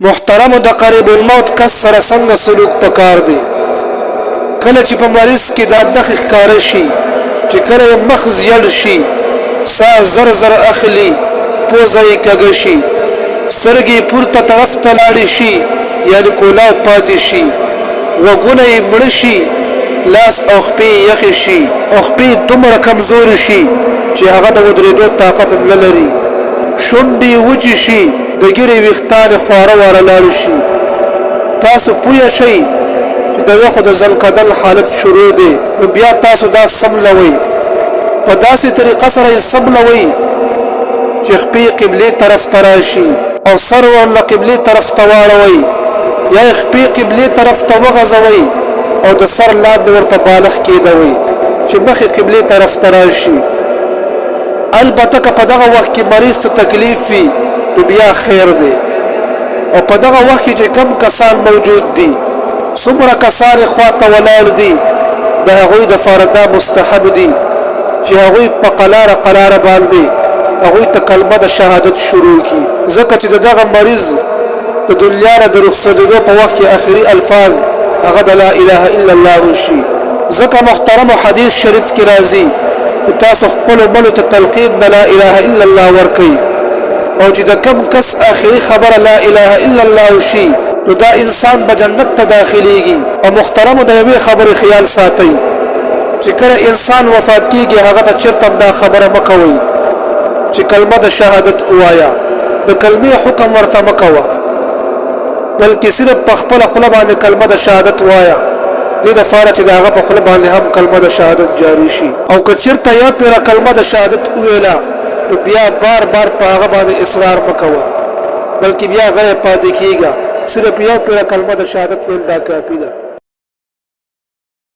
محترمو د قریب الموت کس سره څنګه سلوک پکار دی؟ کله چې په مریض کې دا نښې ښکاره شي چې کله یې مخ زیړ شي، ساه زر زر اخلي، پوزه یې کږه شي، سترګې یې پورته طرف ته لاړې شي یعنې کولاو پاتې شي، غوږونه یې مړه شي، لاس او خپې یې یخې شي او خپې یې دومره کمزورې شي چې هغه د ودرېدو طاقت نه لري، شونډې یې وچې شي، د ږیرې ویښتان یې خواره واره لاړ شي، تاسو پوه شئ چې د ده خو د ځنکدن حالت شروع دی، نو بیا تاسو دا څملوئ، په داسې طریقه سره یې څملوئ چې خپې یې قبلې طرف ته راشي او سر ورله قبلې طرف ته واړوئ یا یې خپې قبلې طرف ته وغځوئ او د سر لاندې ورته بالښت کېدوئ چې مخ یې قبلې طرف ته راشي. البته که په دغه وخت کې مریض ته تکلیف وي نو بیا خیر دی او په دغه وخت کې چې کم کسان موجود دي، څومره کسان یې خواته ولاړ دي، د هغوی دپاره دا مستحب دي چې هغوی په قلاره قلاره باندې هغوی ته کلمه د شهادت شروع کړي، ځکه چې د دغه مریض د دنیا نه د رخصتېدو په وخت کې اخري الفاظ هغه د لا اله الا الله وشي. ځکه محترمو حدیث شریف کې راځي چې تاسو خپلو مړو ته تلقین د لا اله الا الله ورکړئ او چې د کوم کس اخري خبره لا اله الا الله وشي نو دا انسان به جنت ته داخليږي. او محترمو د یوې خبرې خیال ساتئ چې کله انسان وفات کیږي هغه ته چرته هم دا خبره مه کوئ چې کلمه د شهادت ووایه، د کلمې حکم ورته مه کوه، بلکې صرف په خپله خوله باندې کلمه د شهادت وایه، دې دپاره چې د هغه په خوله باندې هم کلمه د شهادت جاري شي. او که چېرته یو پېره کلمه د شهادت وویله نو بیا بار بار په هغه باندې اصرار مه کوه، بلکې بیا غلی پاتې کېږه، صرف یو پېره کلمه د شهادت ویل دا کافي ده.